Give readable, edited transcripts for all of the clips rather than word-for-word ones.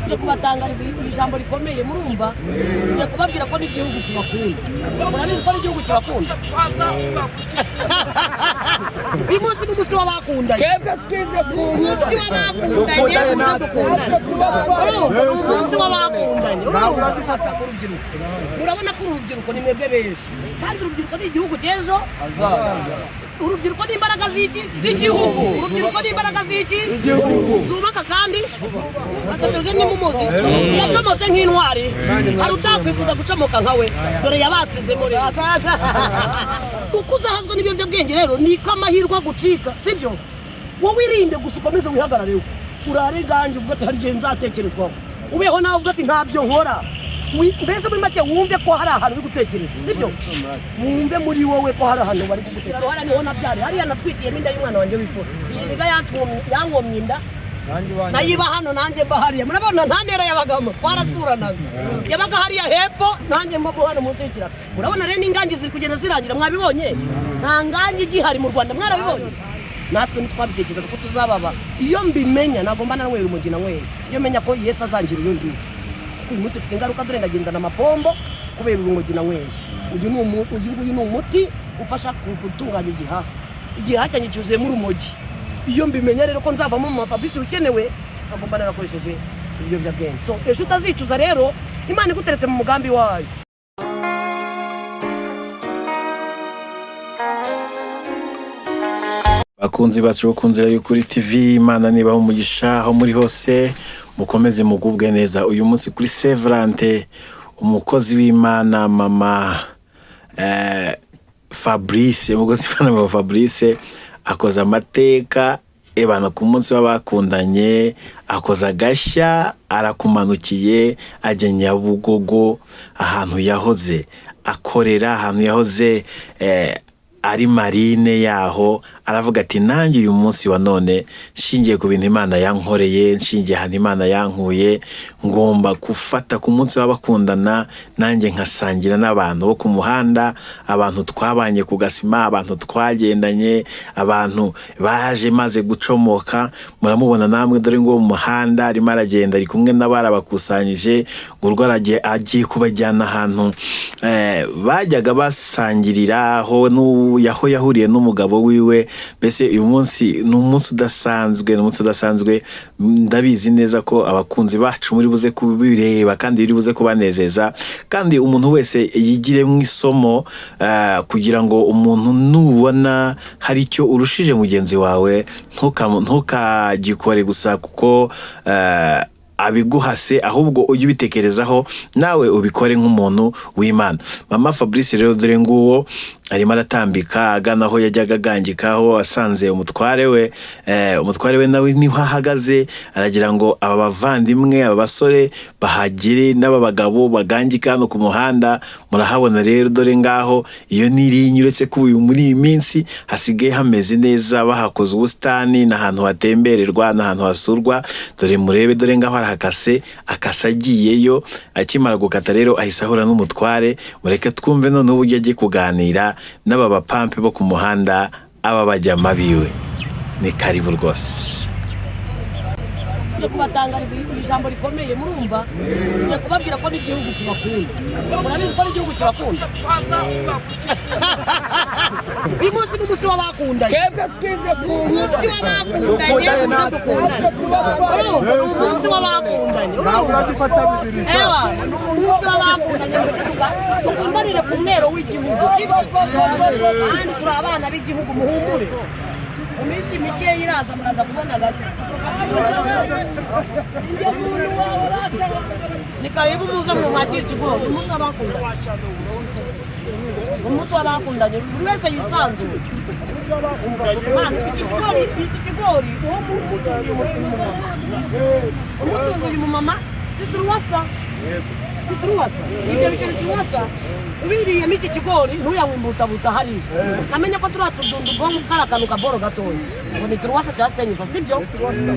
Nje kubatangariza ijambo rikomeye, murumva? Nje kubabwira ko n'igihugu kibakunda. Murabizi ko n'igihugu kibakunda. Uyu munsi ni umunsi w'abakundanye, umunsi w'abakundanye, muze dukundane. Urumva, ni umunsi w'abakundanye. Urumva, urubyiruko, murabona ko urubyiruko ni mwebwe benshi, kandi urubyiruko ni igihugu cy'ejo. Urubyiruko ni imbaraga z'iki? Z'igihugu. Urubyiruko ni imbaraga z'iki? Zubaka. Kandi afatanyije n'imumuzi yacomotse nk'intwari, hari utakwifuza gucomoka nka we. Dore yabatsizemo rero. Uko uzahazwa n'ibiyobyabwenge rero, niko amahirwe agucika, sibyo? Wowe irinde gusa, ukomeze wihagarareho, urare gange, uvuga ati: "Hari igihe nzatekerezwaho." Ubeho nawe uvuga ati: "Ntabyo nkora." Mbese muri make wumve ko hari ahantu uri gutekereza, sibyo? Wumve muri wowe ko hari ahantu bari kugutekereza. Hariya niho nabyariye, hariya natwitiyemo inda y'umwana wanjye w'imfura. Iyi niga yankomye inda, nayiba hano, nanjye mba hariya. Murabona nta ntera yabagamo, twarasuranaga. Yabaga hariya hepfo, nanjye mba hano munsi y'ikiraro. Murabona rero n'ingangi ziri kugenda zirangira. Mwabibonye, nta ngangi igihari mu Rwanda, mwarabibonye. Natwe ntitwabitekerezaga ko tuzababa. Iyo mbimenya ntabwo mba nanywera urumogi nanyweye. Iyo menya ko Yesu azangira uyu ngiyu, kuko uyu munsi mfite ingaruka. Dore ndagendana amapombo kubera urumogi nanyweye. Uyu nguyu ni umuti umfasha gutunganya igihaha. Igihaha cyanjye cyuzuyemo urumogi. Iyo mbimenya rero ko nzavamo mu Fabrice ukenewe, ntabwo mba narakoresheje ibiyobyabwenge. So ejo utazicuza rero, Imana iguteretse mu mugambi wayo. Bakunzi bacu bo ku Nzira y'Ukuri TV, Imana nibaha umugisha aho muri hose, mukomeze mugubwe neza. Uyu munsi kuri Saint Valentin, umukozi w'Imana mama Fabrice, umukozi w'Imana mama Fabrice akoze amateka ebana ku munsi w'abakundanye, akoze agashya, arakumanukiye, ajya Nyabugogo ahantu yahoze akorera, ahantu yahoze ari marine yaho. Aravuga ati: "Nanjye uyu munsi wa none, nshingiye ku bintu Imana yankoreye, nshingiye ahantu Imana yankuye, ngomba gufata ku munsi w'abakundana, nanjye nkasangira n'abantu bo ku muhanda, abantu twabanye ku gasima, abantu twagendanye, abantu baje maze gucomoka." Muramubona namwe, dore ngo mu muhanda arimo aragenda, ari kumwe n'abarabakusanyije, ngo urwo aragiye, agiye kubajyana ahantu bajyaga basangirira, aho aho yahuriye n'umugabo wiwe. Mbese uyu munsi ni umunsi udasanzwe, ni umunsi udasanzwe. Ndabizi neza ko abakunzi bacu muri buze kubireba kandi biri buze kubanezeza, kandi umuntu wese yigire mu isomo, kugira ngo umuntu nubona hari icyo urushije mugenzi wawe, ntukagikore gusa kuko abiguhase, ahubwo ujye ubitekerezaho nawe ubikore nk'umuntu w'Imana. Mama Fabrice rero dore nguwo arimo aratambika agana aho yajyaga agangikaho, asanze umutware we. Umutware we nawe niho ahagaze, aragira ngo aba bavandimwe, aba basore bahagere, n'aba bagabo bagangika hano ku muhanda. Murahabona rero, dore ngaho iyo nirinye. Uretse ko uyu muri iyi minsi hasigaye hameze neza, bahakoze ubusitani, ni ahantu hatembererwa, ni ahantu hasurwa. Dore murebe, dore ngaho arahakase, akase agiyeyo. Akimara gukata rero ahise ahura n'umutware. Mureke twumve noneho uburyo agiye kuganira n'aba bapampe bo ku muhanda, aba bajyama biwe. Ni karibu rwose. Nje kubatangariza ijambo rikomeye, murumva? Nje kubabwira ko n'igihugu kibakunda. Murabizi ko n'igihugu kibakunda. Uyu munsi ni umunsi w'abakundanye, umunsi w'abakundanye, muze dukundane. Urumva, ni umunsi w'abakundanye. Urumva, ewa, ni umunsi w'abakundanye. Mureke dukundanire ku mwero w'igihugu, sibyo? Kandi turi abana b'igihugu, muhumure. Mu minsi mikeya iraza muraza kubona gake. Ni karibu, muze mwakire ikigori. Umunsi w'abakundanye, umunsi w'abakundanye, buri wese yisanzuye. Mana, iki kigori, iki kigori, uwo mutunguye umumama, umutunguye umumama, situruwasa, situruwasa, ibyo biceri turuwasa. Ubiriyemo iki kigori, ntuyanywe imbutabuta hariya, namenye ko turiya tudundu ubwonko kari akantu kaboro gatoya ngo ni turuwasa cyangwa senyusa, sibyo?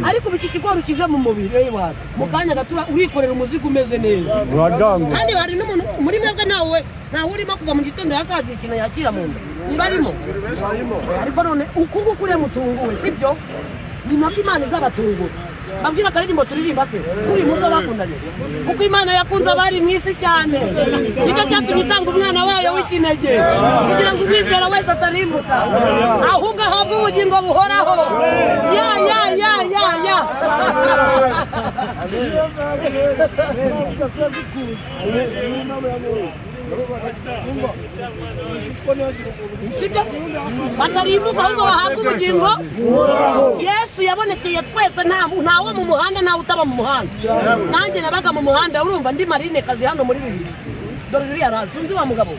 Ariko ubu iki kigori ukize mu mubiri ewa, mu kanya gato urikorera umuzigo umeze neza. Uraganguka. Kandi hari n'umuntu muri mwebwe, ntawe urimo kuva mu gitondo yakagira ikintu yakira mu nda, niba arimo. Ariko none uku nguku uriya mutunguwe, sibyo? Ni nako Imana izabatungura. Babwira akaririmbo turirimba se kuri uyu munsi w'abakundanye, kuko Imana yakunze abari mu isi cyane, nicyo cyatumye itanga umwana wayo w'ikinege kugira ngo umwizera wese atarimbuka ahubwo ahabwe ubugingo buhoraho. Ya ya ya ya ya. Sibyo, batarimbuka ahubwo bahabwa ubugingo. Yesu yabonekeye twese, ntawo mu muhanda, ntawe utaba mu muhanda. Nanjye nabaga mu muhanda, urumva ndi marine kazi hano muri bibiri. Dore uriya arazi, sinzi wa mugabo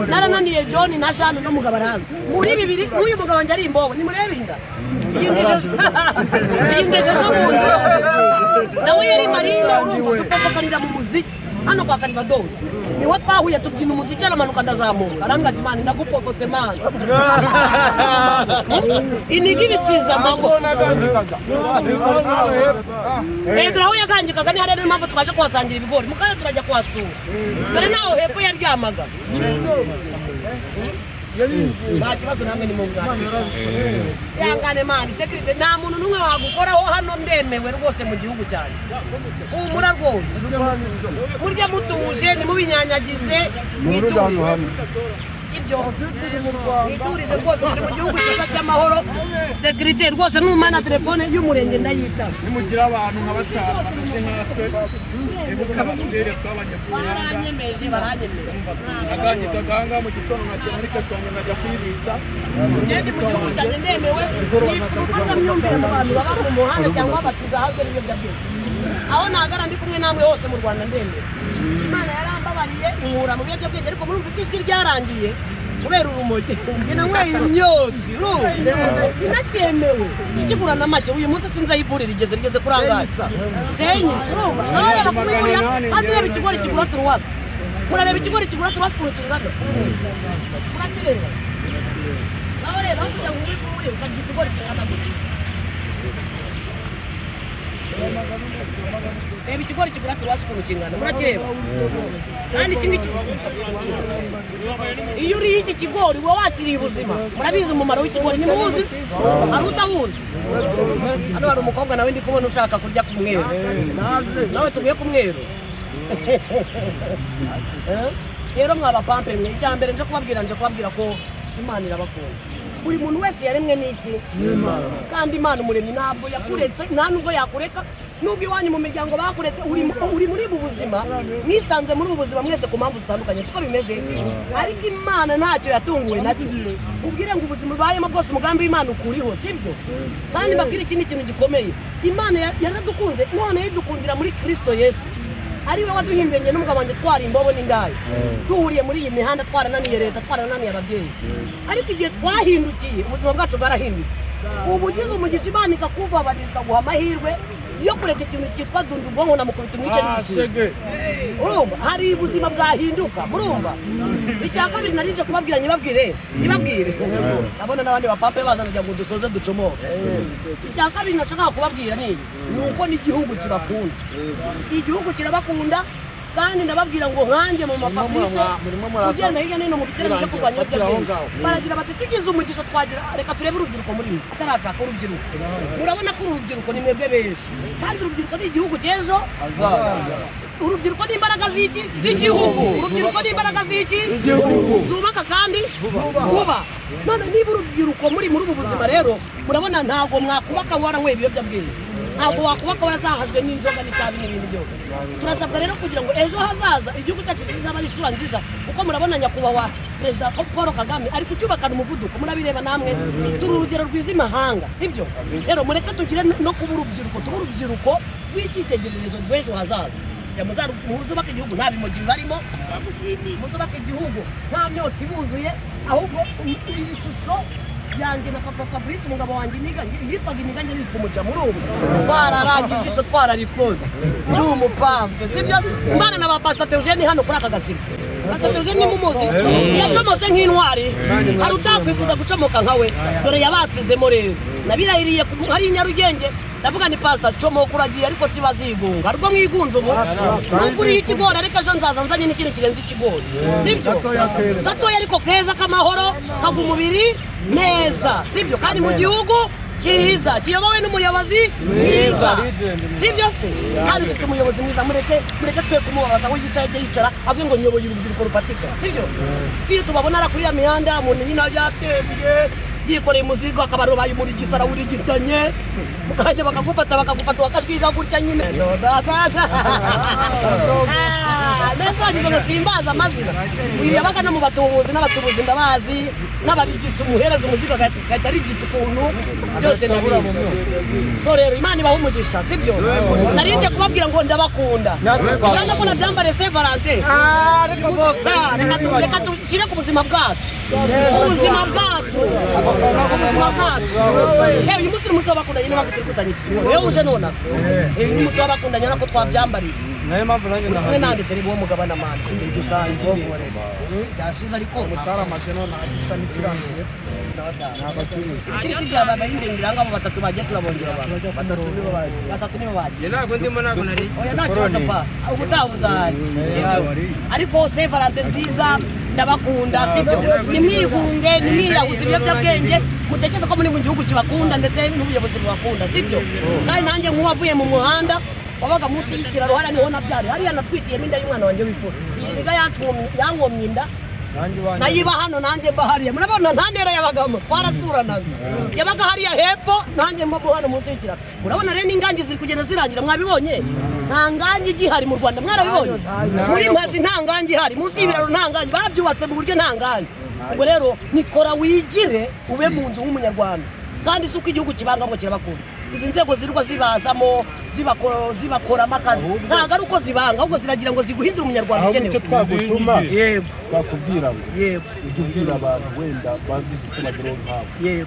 narananiye John na Jeanne n'umugabo aranzi muri bibiri. N'uyu mugabo wanjye ari imbobo, nimurebe inda iyi ngejeje mu nda, nawe yari marine. Urumva dupopokanira mu muziki hano kwa Karivadosi, niho twahuye tubyina umuziki, aramanuka ndazamuka, arambwira ati mani ndagupofotse mani, iniga ibitsiza amago. Dore aho yagangikaga ni hariya, niyo mpamvu twaje kuhasangira ibigori, mukanya turajya kuhasura. Dore naho hepfo yaryamaga. Nta kibazo namwe ni mu mwakira ihangane mani sekirite, nta muntu n'umwe wagukoraho hano, ndemewe rwose mu gihugu cyanjye. Humura rwose, murye mutuje, ntimubinyanyagize, mwiturize, sibyo? Mwiturize rwose, turi mu gihugu cyiza cy'amahoro. Sekirite rwose, numana telefone y'umurenge ndayitaba. Nimugira abantu nka batanu bameze nkatwe, ibuka babwire twabanye ku mihanda. Baranyemeje, baranyemeje. Naganyikaga aha ngaha mu gitondo nkajya muri katongo nkajya kuyibitsa. Ngende mu gihugu cyanjye ndemewe, nitwa umufashamyumvire mu bantu baba mu muhanda cyangwa batizahazwe n'ibiyobyabwenge. Aho nagara ndi kumwe namwe hose mu Rwanda ndemewe. Imana yarambabariye inkura mu biyobyabwenge, ariko murumva ko ijwi ryarangiye kubera urumogi. Njye nanyweye imyotsi, urumva inacyemewe ikigura na make. Uyu munsi sinzi aho iburi rigeze, rigeze kuri angahe senyi, urumva nabareba kubigurira kandi ureba ikigori kigura turuwasi, murareba ikigori kigura turuwasi ukuntu kingana, murakireba nawe reba, aho kugira ngo ubigure ukarya ikigori kingana gutya. Reba ikigori kigura turuwasi ukuntu kingana, murakireba. Kandi iki ngiki iyo uriye iki kigori uba wakiriye ubuzima. Murabizi umumaro w'ikigori, ntimuwuzi? Hari utawuzi hano? Hari umukobwa nawe ndi kubona ushaka kurya ku mweru, nawe tuguye ku mweru. Rero mwabapampe mwe, icya mbere nje kubabwira, nje kubabwira ko Imana irabakunda. Buri muntu wese yaremwe n'iki? Kandi Imana umuremyi ntabwo yakuretse, nta nubwo yakureka. Nubwo iwanyu mu miryango bakuretse, uri muri ubu buzima, mwisanze muri ubu buzima mwese ku mpamvu zitandukanye, siko bimeze? Ariko Imana ntacyo yatunguwe nacyo. Ubwire ngo ubuzima ubayemo bwose umugambi w'Imana ukuriho, sibyo? Kandi mbabwire ikindi kintu gikomeye, Imana yaradukunze, none idukundira muri Kristo Yesu, ari we waduhimbye. Njye n'umugabo wanjye twari imbobo n'indaya, duhuriye muri iyi mihanda, twarananiye leta, twarananiye ababyeyi, ariko igihe twahindukiye ubuzima bwacu bwarahindutse. Ubu ugize umugisha Imana ikakubabarira, ikaguha amahirwe yo kureka ikintu cyitwa dunda ubwonko na mukubita umwice n'igisiga, urumva hari ubuzima bwahinduka. Murumva icya kabiri nari nje kubabwira, nyibabwire nyibabwire, ndabona n'abandi bapape bazana kugira ngo dusoze ducomoke. Icya kabiri nashakaga kubabwira ni ibi, ni uko n'igihugu kibakunda, igihugu kirabakunda. Kandi ndababwira ngo nkanjye mu mafabrice ugenda hirya no hino mu biterane byo kurwanya ibiyobyabwenge, baragira bati tugize umugisha twagira, reka turebe urubyiruko muri mwe atarashaka urubyiruko. Murabona ko urubyiruko ni mwebwe benshi, kandi urubyiruko ni igihugu cy'ejo. Urubyiruko ni imbaraga z'iki? Z'igihugu. Urubyiruko ni imbaraga z'iki? Zubaka kandi vuba. None niba urubyiruko muri ubu buzima rero, murabona ntabwo mwakubaka waranyweye ibiyobyabwenge, ntabwo wakubaka warazahajwe n'inzoga n'itabi n'ibindi byose. Turasabwa rero kugira ngo ejo hazaza igihugu cyacu kizaba ari isura nziza, kuko murabona nyakubahwa Perezida Paul Kagame ari kucyubakana umuvuduko, murabireba namwe, turi urugero rwiza imahanga, sibyo? Rero mureke tugire no kuba urubyiruko, tube urubyiruko rw'icyitegererezo rw'ejo hazaza. Muzubake igihugu nta bimogi barimo, muzubake igihugu nta myotsi buzuye, ahubwo iyi shusho yanjye na papa Fabrice umugabo wanjye iniga yitwaga iniga, njye nitwa umuja. Muri ubu twararangije ijisho, twararikoze, ndi umupampe, sibyo? Imana na ba Pastor Theogene hano kuri aka gasima, Pastor Theogene nimumuzi yacomotse nk'intwari, hari utakwifuza gucomoka nka we. Dore yabatsizemo rero, nabirahiriye hari i Nyarugenge, ndavuga ni Pastor comoka uragiye, ariko si bazigunga, ariko mwigunze ubu nubwo uriho ikigori, ariko ejo nzaza nzanye n'ikintu kirenze ikigori, sibyo? Gatoya ariko keza k'amahoro, kagwa umubiri neza, sibyo? Kandi mu gihugu Cyiza kiyobowe n'umuyobozi mwiza, sibyo se? Kandi dufite umuyobozi mwiza. Mureke, mureke twe kumubabaza. Aho yicaye ajye yicara avuge ngo nyoboye urubyiruko rufatika, sibyo? Iyo tubabona ari kuri ya mihanda, umuntu nyine yatembye yikoreye umuzigo, akaba arobaye umurigisa, arawurigitanye, mukajya bakagufata, bakagufata wakajwiga gutya nyine. Mbese wagize ngo simbaza amazina. Uyu yabaga no mu batubuzi, n'abatubuzi ndabazi, n'abarigisa, umuhereza umuzigo agahita arigita ukuntu, byose ndabizi. So rero Imana ibaha umugisha, sibyo? Nari nje kubabwira ngo ndabakunda. Urabona ko nabyambariye Saint Valentin. Reka dushyire ku buzima bwacu, ubuzima bwacu, ubuzima bwacu. Uyu munsi ni umunsi w'abakundanye, niyo mpamvu turi kusanya iki kigo. Yewe, uje nonaha, uyu ni umunsi w'abakundanye, urabona ko twabyambariye. Nayo mpamvu nanjye Kumwe nahageze. nande se? Uwo mugabane amani sibyo? Dusangire byashize ariko. Mutaramaje none gisa n'ikirangiye. Ikindi byabaye indengera ngabo batatu bagiye, turabongera abantu batatu nibo bagiye. Ntabwo ndimo, ntabwo nari. Oya, nta kibazo pa, ubutaha uzahari, sibyo? Ariko Saint Valentin nziza, ndabakunda, sibyo? Nimwigunge, nimwiyahuze ibiyobyabwenge, mutekereze ko muri mu gihugu kibakunda ndetse n'ubuyobozi bubakunda, sibyo? Kandi nanjye nk'uwavuye mu muhanda wabaga munsi y'ikiraro hariya, niho nabyariye, hariya natwitiyemo inda y'umwana wanjye w'imfura. Iyi niga yankomye inda nayiba hano, nanjye mba hariya. Murabona nta ntera yabagamo, twarasuranaga. Yabaga hariya hepfo, nanjye mba hano munsi y'ikiraro. Murabona rero n'ingangi ziri kugenda zirangira. Mwabibonye, nta ngangi igihari mu Rwanda. Mwarabibonye muri Mpazi nta ngangi ihari, munsi y'ibiraro nta ngangi, babyubatse mu buryo nta ngangi. Ubwo rero nikora wigire ube mu nzu nk'Umunyarwanda. Kandi si uko igihugu kibanga ngo kirabakunda. Izi nzego zirirwa zibazamo zibakoramo akazi, ntabwo ari uko zibanga, ahubwo ziragira ngo ziguhindure Umunyarwanda Ahubwo ukenewe. icyo twagutuma, Yego. twakubwira ngo ujye ubwira abantu wenda bagize icyo bageraho nk'abo,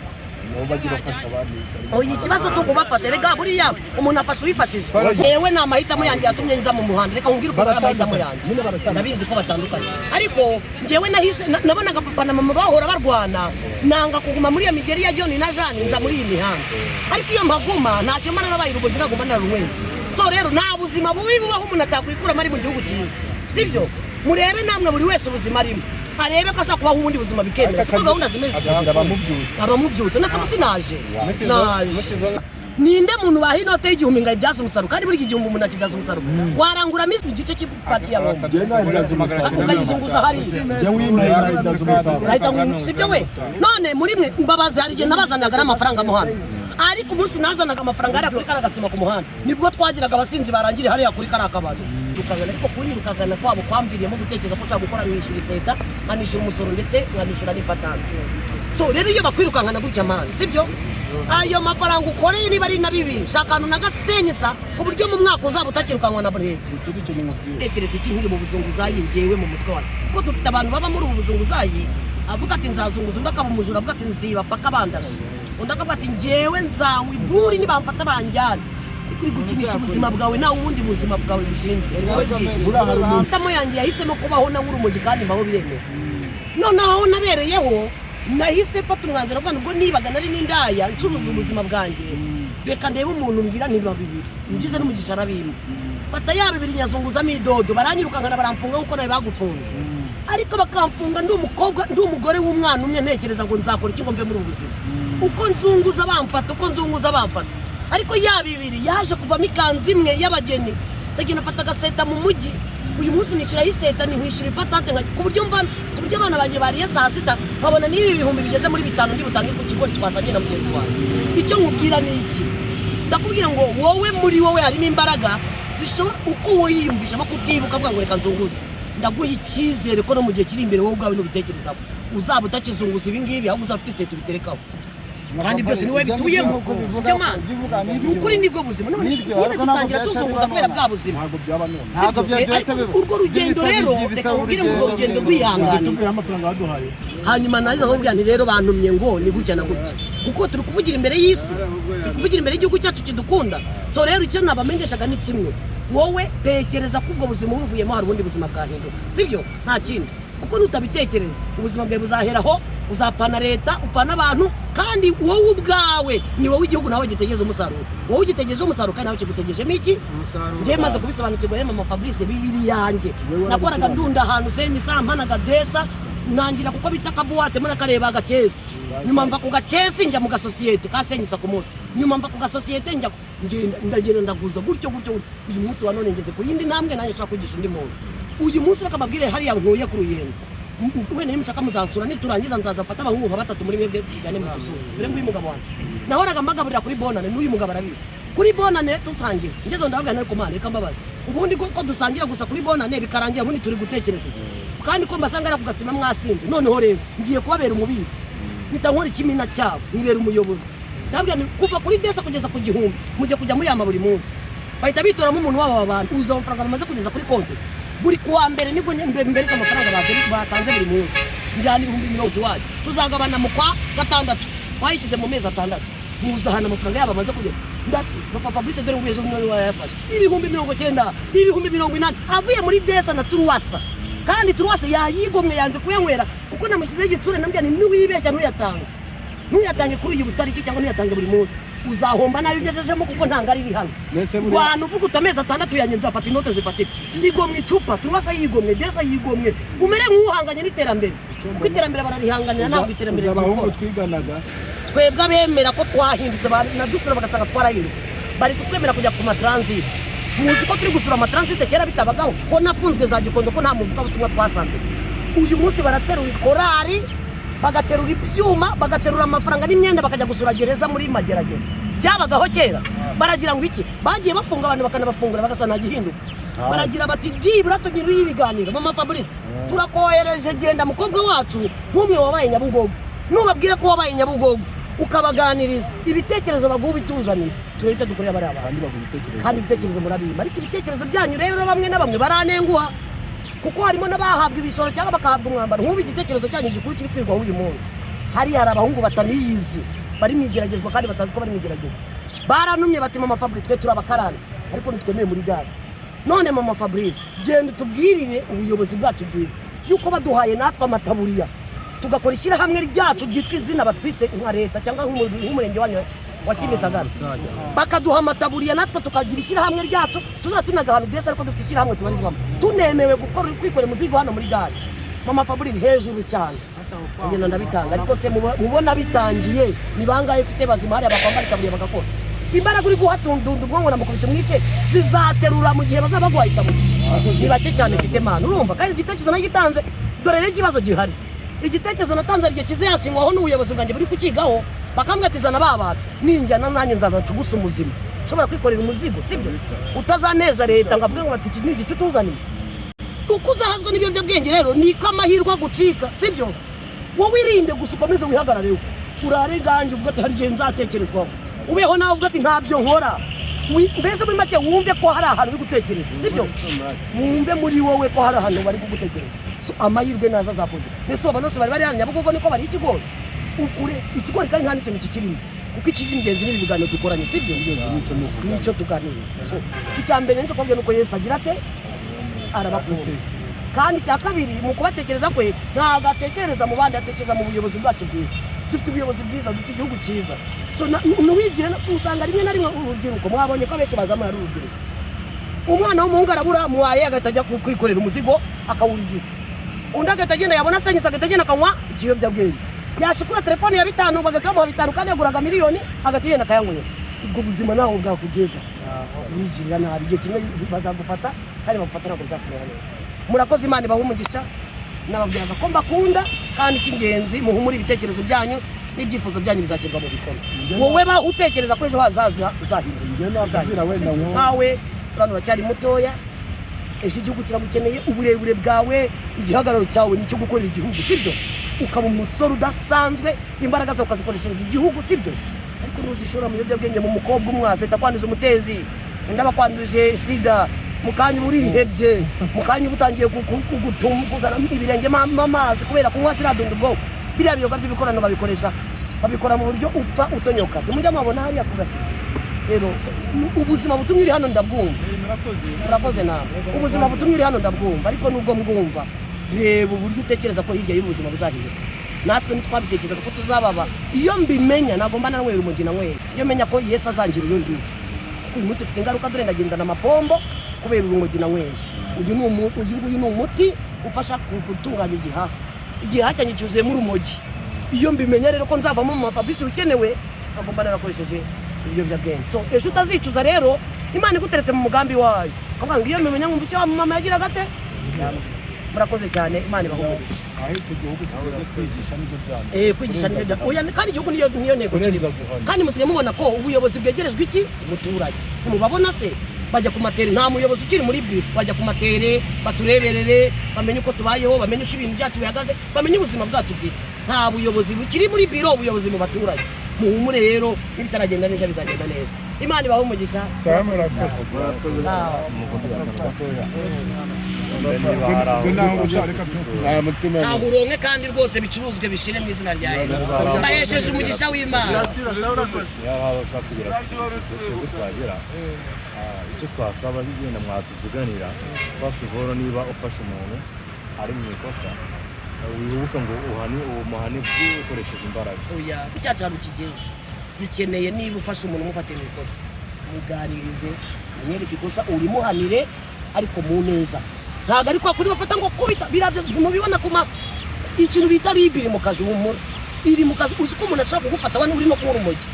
nabo bajye bafasha abandi. Oya, ikibazo si ukubafasha. Rega buriya umuntu afasha uwifashije. Yewe, ni amahitamo yanjye yatumye nza mu muhanda. Reka nkubwire ukuntu ari amahitamo yanjye. Ndabizi ko batandukanye, ariko njyewe nahise nabonaga papa na mama bahora barwana, nanga kuguma muri iyo migeri ya John na Jeanne, nza muri iyi mihanda. Ariko iyo mpaguma ntacyo mba narabaye, urumogi ntabwo mba nararunyweye. So rero nta buzima bubi bubaho umuntu atakwikuramo ari mu gihugu cyiza, sibyo? Murebe namwe, buri wese ubuzima arimo arebe ko ashobora kubaho ubundi buzima bikemera. Siko gahunda zimeze? Akagira abamubyutsa. Abamubyutse nase ubu sinaje naje. Ninde muntu baha inote y'1000 ngo ayibyaze umusaruro? Kandi buri iki gihumbi umuntu akibyaza umusaruro, waranguramo igice cy'ipaki ya bombo. Njyewe nayibyaza umusaruro. Ukayizunguza hariya. Njyewe uyimeye nayibyaza umusaruro. Urahita ngo sibyo we? None muri mwe mbabazi, hari igihe nabazanaga n'amafaranga mu hano, ariko umunsi nazanaga amafaranga hariya kuri kariya gasima ku muhanda, nibwo twagiraga abasinzi barangiriye hariya kuri kariya kabari. Rukagana, ariko kunyirukagana kwabo kwamviriyemo gutekereza ko nshaka gukora, mwishyura iseta, nkanishyura umusoro, ndetse nkanishyura n'ipatante. So rero iyo bakwirukankana gutya man, sibyo? Ayo mafaranga ukoreye niba ari na bibiri, shaka ahantu nagasenyisa ku buryo mu mwaka uzaba utakirukanwa na leta. Tekereza iki nkiri mu buzunguzayi ngewe mu mutwe wawe, kuko dufite abantu baba muri ubu buzunguzayi, avuga ati nzazunguza, undi akaba umujura avuga ati nziba paka bandashe, undi akavuga ati ngewe nzanywa iburi nibamfata banjyana. Ariko uri gukinisha ubuzima bwawe, nawe ubundi buzima bwawe bushinzwe ni wowe bwite. Amahitamo yanjye yahisemo kubaho na nk'urumogi, kandi mbaho biremewe. Noneho aho nabereyeho nahise mfata umwanzuro avuga ubwo nibaga nari n'indaya ncuruza ubuzima bwanjye, reka ndebe umuntu mbwira ntibiba bibiri ngize n'umugisha arabimpa. Fata ya bibiri nyazunguzamo idodo, baranyirukankana baramfunga kuko nawe bagufunze, ariko bakamfunga ndi umukobwa, ndi umugore w'umwana umwe. Ntekereza ngo nzakora iki ngo mve muri ubu buzima? Uko nzunguza bamfata, uko nzunguza bamfata, ariko ya bibiri yaje kuvamo ikanzu imwe y'abageni. Ndagenda mfata agaseta mu mujyi. Uyu munsi nishyura iseta, ni nkishyura ipatante, ku buryo abana banjye bariye saa sita nkabona n'ibi bihumbi bigeze muri bitanu ndi butange ku kigori twasangiye na mugenzi wanjye. Icyo nkubwira ni iki? Ndakubwira ngo wowe, muri wowe harimo imbaraga zishobora uko wowe yiyumvishamo kutibuka avuga ngo reka nzunguze. Ndaguha icyizere ko no mu gihe kiri imbere wowe ubwawe nubitekerezaho uzaba utakizunguza ibi ngibi, ahubwo uzaba ufite iseta ubiterekaho, kandi byose ni wowe bituyemo, sibyo man? Ni ukuri, nibwo buzima. None se nyine dutangira tuzunguza kubera bwa buzima. Ntabwo byaba none. Ntabwo Sibyo? byahita Ariko biba. urwo rugendo rero, reka nkubwire ngo urwo rugendo rwihangane. Tuvuye amafaranga baduhaye. Hanyuma naza nkubwira nti rero bantumye ngo ni gutya na gutya, kuko turi kuvugira imbere y'isi, turi kuvugira imbere y'igihugu cyacu kidukunda. So rero icyo nabamenyeshaga ni kimwe: wowe tekereza ko ubwo buzima ubuvuyemo hari ubundi buzima bwahinduka, sibyo? Nta kindi, kuko nutabitekereza ubuzima bwawe buzaheraho, uzapfana leta, upfana abantu, kandi wowe ubwawe ni wowe igihugu nawe gitegereje umusaruro, wowe ugitegereje umusaruro, kandi nawe kigutegerejemo iki? Njyewe maze kubisobanukirwa rero, mama Fabrice, bibiri yanjye nakoraga ndunda ahantu senyi sampanaga desa. Ntangira kuko bita kabuwate muri akareba agakesi, nyuma mva ku gakesi njya mu gasosiyete ka senyisa ku munsi, nyuma mva ku gasosiyete njya ngenda, ndagenda ndaguza gutyo gutyo gutyo. Uyu munsi wa none ngeze ku yindi ntambwe, nanjye nshaka kwigisha undi muntu. Uyu munsi reka mbabwire, hariya nkuye ku Ruyenzi, wenda nimushaka muzansura, niturangiza nzaza mfate abahungu nka batatu muri mwebwe tujyane mu gusura. Dore nguyu mugabo wanjye nahoraga mbagaburira kuri Bonane, n'uyu mugabo arabizi, kuri Bonane dusangira. Ngeze ndababwira, ariko Mana, reka mbabaze, ubundi ko dusangira gusa kuri Bonane bikarangira, ubundi turi gutekereza iki? Kandi ko mbasanga ari ku gasima mwasinze. Noneho rero ngiye kubabera umubitsi, mpita nkora ikimina cyabo, nkibera umuyobozi. Ndababwira nti kuva kuri desa kugeza ku 1000 mujye kujya muyama buri munsi. Bahita bitoramo umuntu wabo. Aba bantu uzi amafaranga bamaze kugeza kuri konti? Buri kuwa mbere nibwo mbereza amafaranga batanze buri munsi, njyana 70,000 iwacu, tuzagabana mu kwa gatandatu, twayishyize mu mezi 6. Muzi ahantu amafaranga yabo amaze kugera? Papa Fabrice, dore ngo ejo umwe wayafashe 90,000, 80,000, avuye muri desa na turuwasa, kandi turuwasa yayigomwe, yanze kuyanywera kuko namushyizeho igitsure. Nambwira nti niwibeshya ntuyatanga, ntuyatange kuri uyu butariki cyangwa ntuyatange buri munsi, uzahomba nayo ugejejemo, kuko ntabwo ari hano. Mbese Rwana uvuga uti amezi 6 yanjye nzafata inote zifatika. Igomwe icupa turuwasa, yigomwe desa, yigomwe, umere nk'uhanganye n'iterambere, kuko iterambere bararihanganira, ntabwo iterambere Uzi abahungu ryikora. twiganaga. Twebwe abemera ko twahindutse, banadusura bagasanga twarahindutse, bari kutwemera kujya ku matransit. Muzi ko turi gusura amatransit, kera bitabagaho, ko nafunzwe za Gikondo, ko nta muvugabutumwa twasanze. Uyu munsi baraterura korari, bagaterura ibyuma, bagaterura amafaranga n'imyenda, bakajya gusura gereza muri Mageragere. Byabagaho kera? Baragira ngo iki? Bagiye bafunga abantu bakanabafungura, bagasa nta gihinduka. Baragira bati byibura tunyuriye ibiganiro. Mama Fabrice, turakohereje, genda mukobwa wacu, nk'umwe wabaye Nyabugogo, nubabwira ko wabaye Nyabugogo ukabaganiriza, ibitekerezo baguha ubituzanire, turebe icyo dukorera bariya bantu. Kandi baguha ibitekerezo. Kandi ibitekerezo murabimpa, ariko ibitekerezo byanyu rero bamwe na bamwe baranenguha, kuko harimo n'abahabwa ibishoro cyangwa bakahabwa umwambaro. Nk'ubu igitekerezo cyanyu gikuru kiri kwigwaho uyu munsi hariya, hari abahungu bataniyizi bari mu igeragezwa kandi batazi ko bari mu igeragezwa. Baranumye bati: "Mama Fabrice, twe turi abakarani ariko ntitwemewe muri gare. None mama Fabrice, genda utubwirire ubuyobozi bwacu bwiza yuko baduhaye natwe amataburiya, tugakora ishyirahamwe ryacu ryitwa izina batwise nka leta cyangwa nk'umurenge wanyu wa Kimisagara, bakaduha amataburiya natwe tukagira ishyirahamwe ryacu, tuzajya tunaga ahantu desa ariko dufite ishyirahamwe tubarizwamo, tunemewe gukora kwikorera umuzigo hano muri gare." Mama Fabrice, hejuru cyane, ngenda ndabitanga. Ariko se mubona bitangiye, ni bangahe ufite bazima hariya bakwambara itaburiya bagakora? Imbaraga uri guhatundunda ubwonko na mukubita umwice zizaterura mu gihe bazaba baguhaye itaburiya. Ni bake cyane mfite, mana, urumva? Kandi igitekerezo nagitanze. Dore rero ikibazo gihari: igitekerezo natanze hari igihe kizayasinywaho n'ubuyobozi bwanjye buri kukigaho, bakambwira ati zana ba bantu. Ninjyana nanjye nzaza ncugusa umuzima ushobora kwikorera umuzigo, sibyo? Utazaneza leta ngo avuge ngo bati iki ni igice utuzaniye. Uko uzahazwa n'ibiyobyabwenge rero niko amahirwe agucika, sibyo? Wowe irinde gusa, ukomeze wihagarareho, urare gange, uvuga ati hari igihe nzatekerezwaho, ubeho nawe uvuga ati ntabyo nkora. Mbese muri make wumve ko hari ahantu uri gutekereza, sibyo? Wumve muri wowe ko hari ahantu bari kugutekereza. So, amahirwe naza azakoze. Nese aba bose bari bari hano Nyabugogo niko bari ikigori, ukure ikigori, kandi nta n'ikintu kikirimo, kuko icy'ingenzi ni ibi biganiro dukoranye, sibyo? Nicyo tuganira. So icya mbere nicyo kubabwira nuko Yesu agira ate? Arabakunda. Kandi icya kabiri, mu kubatekereza kwe ntabwo atekereza mu bandi, atekereza mu buyobozi bwacu bwiza. Dufite ubuyobozi bwiza, dufite igihugu cyiza. So ntiwigire usanga rimwe na rimwe urubyiruko, mwabonye ko abenshi bazamura ari urubyiruko. Umwana w'umuhungu arabura muwaye, agahita ajya kwikorera umuzigo akawurigiza, undi agahita agenda, yabona senyisi agahita agenda akanywa ikiyobyabwenge, yashikura telefone ya 5 bagahita bamuha 5 kandi yaguraga miliyoni, agahita agenda akayanywera. Ubwo buzima ntaho bwakugeza, wigirira nabi. Igihe kimwe bazagufata, kandi bagufata ntabwo bizakumera neza. Murakoze, Imana ibahe umugisha. Nababwiraga ko mbakunda, kandi icy'ingenzi muhumure, ibitekerezo byanyu n'ibyifuzo byanyu bizashyirwa mu bikorwa. Wowe ba utekereza ko ejo hazaza uzahinduka. Njye nakubwira wenda Nkawe urano uracyari mutoya, ejo igihugu kiragukeneye. Uburebure bwawe, igihagararo cyawe ni icyo gukorera igihugu, sibyo? Ukaba umusore udasanzwe, imbaraga zawe ukazikoreshereza igihugu, sibyo? Ariko ntuzishora mu biyobyabwenge, mu mukobwa umwe azahita kwanduza umutezi, undi aba akwanduje sida, mu kanya uba urihebye, mu kanya uba utangiye kuzana ibirenge mo amazi kubera kunywa ziriya ubwonko. Biriya biyoga by'ibikorano babikoresha, babikora mu buryo upfa utonyoka. Simujya mubona hariya ku gasiba? Rero so, ubuzima butumye uri hano ndabwumva. Murakoze nawe. Ubuzima butumye uri hano ndabwumva, ariko nubwo mbwumva, reba uburyo utekereza ko hirya y'ubuzima buzahinduka. Natwe ntitwabitekerezaga ko tuzababa. Iyo mbimenya ntabwo mba nanywera urumogi nanywera, iyo menya ko Yesu azangira uyu ngiyu, kuko uyu munsi mfite ingaruka. Dore ndagendana amapombo kubera urumogi nanyweye. Uyu nguyu ni umuti umfasha gutunganya igihaha. Igihaha cyanjye cyuzuyemo urumogi. Iyo mbimenya rero ko nzavamo mama Fabrice ukenewe, nkagomba narakoresheje ibiyobyabwenge. So ejo utazicuza rero, Imana iguteretse mu mugambi wayo, ukavuga ngo iyo mbimenya nkumva icyo mama yagiraga ate. Murakoze cyane, Imana ibahe umugisha. Aho icyo gihugu kigeze, kwigisha nibyo byanyu. Kwigisha nibyo oya, kandi igihugu niyo ntego Kurenza kirimo. guhana. Kandi musigaye mubona ko ubuyobozi bwegerejwe iki? Umuturage. Ntimubabona se bajya ku matere? Nta muyobozi ukiri muri biro, bajya ku matere batureberere, bamenye uko tubayeho, bamenye uko ibintu byacu bihagaze, bamenye ubuzima bwacu bwite. Nta buyobozi bukiri muri biro, ubuyobozi mu baturage. Muhumure rero, nibitaragenda neza bizagenda neza. Imana ibahe umugisha. Sawa, murakoze. Ah. Ntaho uronke kandi rwose bicuruzwe bishire mu izina rya Yesu. Mbahesheje umugisha w'Imana. Yaba bashaka kugera ku cyiciro twebwe twagera, icyo twasaba wenda mwatuvuganira, first of all, niba ufashe umuntu ari mu ikosa, wibuka ngo uhane uwo muhane ukoresheje imbaraga. Oya, icyacu ahantu kigeze dukeneye, niba ufashe umuntu umufate mu ikosa, muganirize, umwereke ikosa, urimuhanire ariko mu neza. Ntabwo ari kwa kuri bafata ngo kubita birabyo mubibona kuma ikintu bita RIB iri mu kazi. Humura, iri mu kazi. Uzi ko umuntu ashobora kugufata wani urimo kunywa urumogi,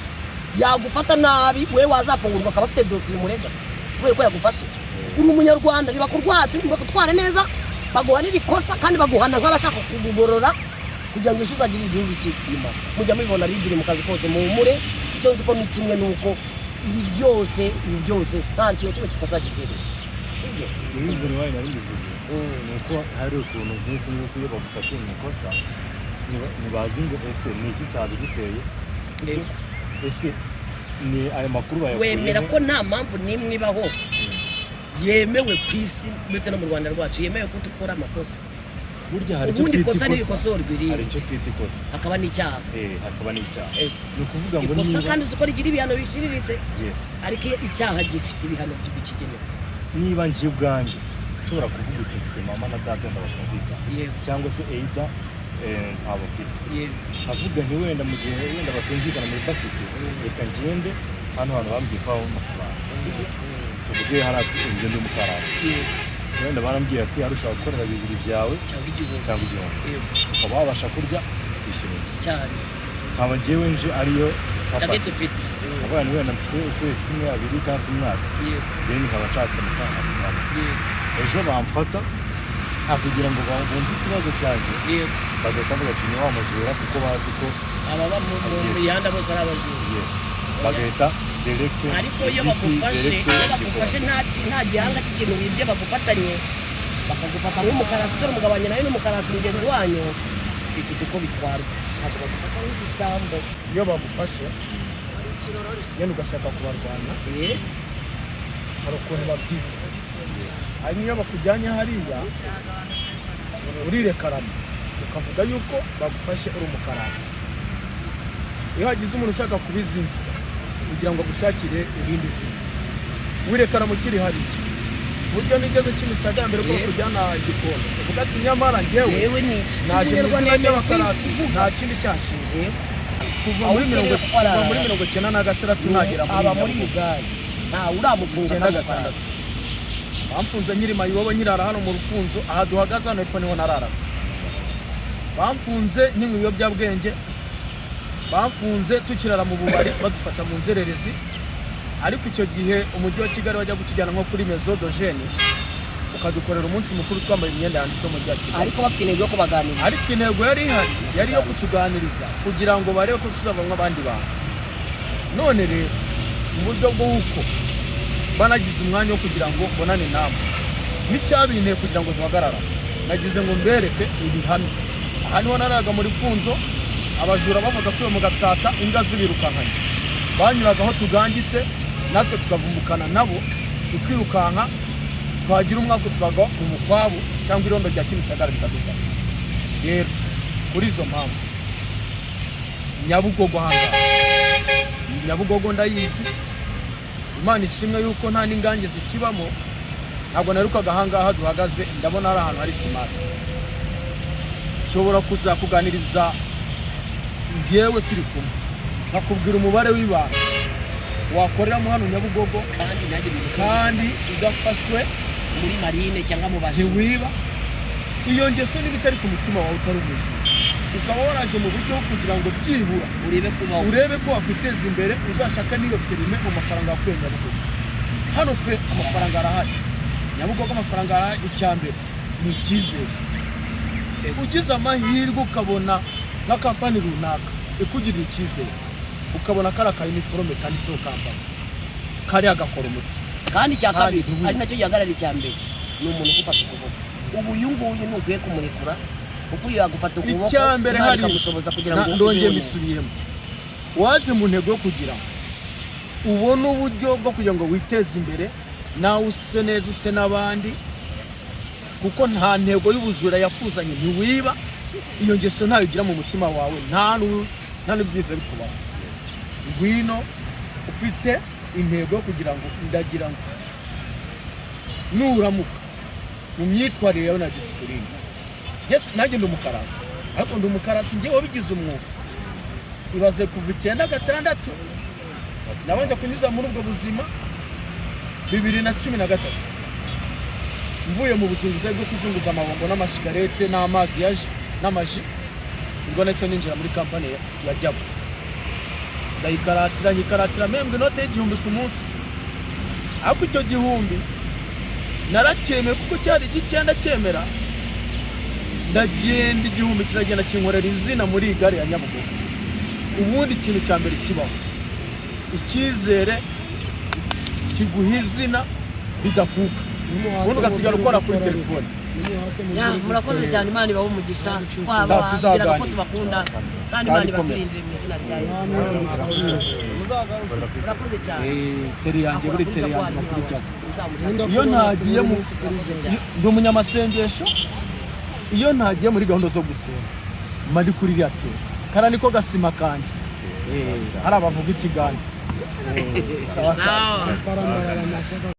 yagufata nabi, we wazafungurwa akaba afite dosiye umurega kubera ko yagufashe. Uri umunyarwanda, nibakurwate, bakutware neza, baguhanira ikosa kandi baguhana nk'abashaka kugugorora kugira ngo ejo uzagire igihugu cy'inyuma. Mujya mubibona, RIB iri mu kazi kose, muhumure. Icyo nzi ko ni kimwe, ni uko ibi byose nta kintu kimwe kitazagira iherezo, sibyo? Reason why nari mbivuze ni uko hari ukuntu nk'uku nguku iyo bagufatiye mu ikosa, ntibazi ngo ese ni iki cyabiguteye, sibyo? Ese ni ayo makuru bayakuye? Wemera ko nta mpamvu n'imwe ibaho yemewe ku isi ndetse no mu Rwanda rwacu yemewe ko dukora amakosa? Burya hari icyo Ubundi twita ikosa ikosa, ntibikosorwa hari irindi, icyo twita ikosa, hakaba n'icyaha. Hakaba n'icyaha. Ni ukuvuga ngo Ikosa niba kandi uzi ko rigira ibihano biciriritse, yes, ariko iyo icyaha gifite ibihano bikigenewe. Niba njye ubwanjye nshobora kuvuga uti mfite mama na data wenda batumvikana, cyangwa se either ntabo mfite, nkavuga nti wenda mu gihe wenda batumvikana muri bafite, reka ngende hano hantu bambwiye ko habamo amafaranga, sibyo? Tuvuge hariya ingendo y'umukarasi, wenda barambwiye ati hari ushobora gukorera bibiri byawe cyangwa 1000, cyangwa 1000, ukaba wabasha kurya, ukishyura inzu. Nkaba njyewe nje ariyo Target purpose. ufite. Nkavuga nti wenda mfite ukwezi kumwe, abiri cyangwa se umwaka, then nkaba nshatse amafaranga nkavamo. Ejo bamfata nta kugira ngo bumve ikibazo cyanjye, bagahita bavuga ati ni wa mujura, kuko bazi ko Ababa mu Yes. mihanda bose ari abajura. Yes, bagahita direct Ariko iyo igiti, bagufashe, direct iyo bagufashe igikoni. nta gihanga cy'ikintu wibye, bagufatanye bakagufata nk'umukarasi, dore umugabo wanjye nawe n'umukarasi mugenzi wanyu, bifite uko bitwarwa, ntabwo bagufata nk'igisambo. Iyo bagufashe yenda ugashaka kubarwanya, hari ukuntu babyita. Hari n'iyo bakujyanye hariya urirekarama ukavuga yuko bagufashe uri umukarasi. Iyo hagize umuntu ushaka kubizinzika kugira ngo agushakire irindi zina, wirekarama ukiri hariya. Buryo nigeze Kimisagara mbere ko bakujyana Gikondo, uvuga ati nyamara njyewe Yewe, ni iki? naje mu Umunyarwanda izina yemerewe ry'abakarasi, kuvuga. nta kindi cyanshinze. Kuva Aho muri ukeneye mirongo kuko arara. Kuva muri 96 nagera muri Aba muri Nyabugogo. Uganda ntawe uramufunga 96. nk'umukarasi. Bamfunze nkiri mayibobo, nyirara hano mu rufunzo aha duhagaze hano hepfo niho nararaga. Bamfunze nkinywa ibiyobyabwenge, bamfunze tukirara mu bubari, badufata mu nzererezi. Ariko icyo gihe umujyi wa Kigali wajya kutujyana nko kuri maison de jeunes, ukadukorera umunsi mukuru twambaye imyenda yanditseho umujyi wa Kigali. Ariko bafite intego yo kubaganiriza. Ariko intego yari ihari yari iyo kutuganiriza kugira ngo barebe ko tuzavamo abandi bantu. None rero mu buryo bw'uko banagize umwanya wo kugira ngo mbonane namwe, n'icyabinteye kugira ngo duhagarara, nagize ngo mbereke ibihamya. Aha niho naraga muri funzo, abajura bavuga ko iyo mu Gatsata imbwa zibirukankanye, banyuraga aho tugangitse natwe tukavumbukana nabo tukirukanka, twagira umwaka tukagwa mu mukwabu cyangwa irondo rya Kimisagara rikadufata. Rero kuri izo mpamvu, Nyabugogo ahangaha, iyi Nyabugogo ndayizi. Imana ishimwe yuko nta n'ingange zikibamo. Ntabwo narukaga ahangaha duhagaze, ndabona ari ahantu hari smart. Nshobora kuzakuganiriza njyewe turi kumwe, nkakubwira umubare w'ibanga wakoreramo hano Nyabugogo, Kandi nanjye mu kandi udafashwe, muri marine cyangwa mu bajura. Ntiwiba. Iyo ngeso niba itari ku mutima wawe, utari umujura, ukaba waraje mu buryo bwo kugira ngo byibura urebe kubaho, urebe ko wakwiteza imbere, uzashaka n'iyo perime mu mafaranga wakuye Nyabugogo. Hano pe amafaranga arahari, Nyabugogo amafaranga arahari. Icya mbere ni icyizere. Ugize amahirwe ukabona nka kampani runaka ikugirira icyizere, ukabona kariya ka uniforme kanditseho kampani, kariya gakora umuti. Kandi icya Kandi kabiri, ari nacyo gihagarara icya mbere, ni umuntu ugufata ukuboko. Ubu uyu nguyu ntukwiye kumurekura, kuko uyu yagufata ukuboko, Icya mbere Imana hari ikamushoboza kugira ngo ndongeye ubeho neza. mbisubiyemo: waje mu ntego yo kugira ngo ubone uburyo bwo kugira ngo witeze imbere, nawe use neza, use n'abandi, kuko nta ntego y'ubujura yakuzanye, ntiwiba, iyo ngeso ntayo ugira mu mutima wawe, nta n'ibyiza bikubaho. Ngwino ufite intego yo kugira ngo ndagira ngo nuramuka mu myitwarire yawe na discipline. Yes, nanjye ndi umukarasi, ariko ndi umukarasi ngewe wabigize umwuga. Ibaze, kuva 96 nabanje kunyuza muri ubwo buzima, 2013 mvuye mu buzunguzayi bwo kuzunguza amabombo n'amashikarete n'amazi ya ji n'amaji, ubwo nahise ninjira muri kampani ya Jabo, ndayikaratira, nyikaratira, mpembwa inote y'igihumbi ku munsi. Ariko icyo gihumbi naracyemeye kuko cyari igikenda cyemera. Ndagenda, igihumbi kiragenda kinkorera izina muri iyi gare ya Nyabugogo. Ubundi ikintu cya mbere kibaho, icyizere kiguha izina bidakuka, ubundi ugasigara ukora kuri telefone. Ya, murakoze cyane, Imana ibahe umugisha. Tuzaganira. Twababwiraga ko tubakunda, kandi Imana Kandi komera. ibaturindire mu izina rya Yesu. Murakoze cyane. Teri yanjye, buri teri yanjye makuru cyane. Uzamushake. Iyo ntagiye mu, ndi umunyamasengesho, iyo ntagiye muri gahunda zo gusenga mba ndi kuri iriya teri, kariya niko gasima kanjye. Hari abavuga ikigande. Sawa sawa. Sawa.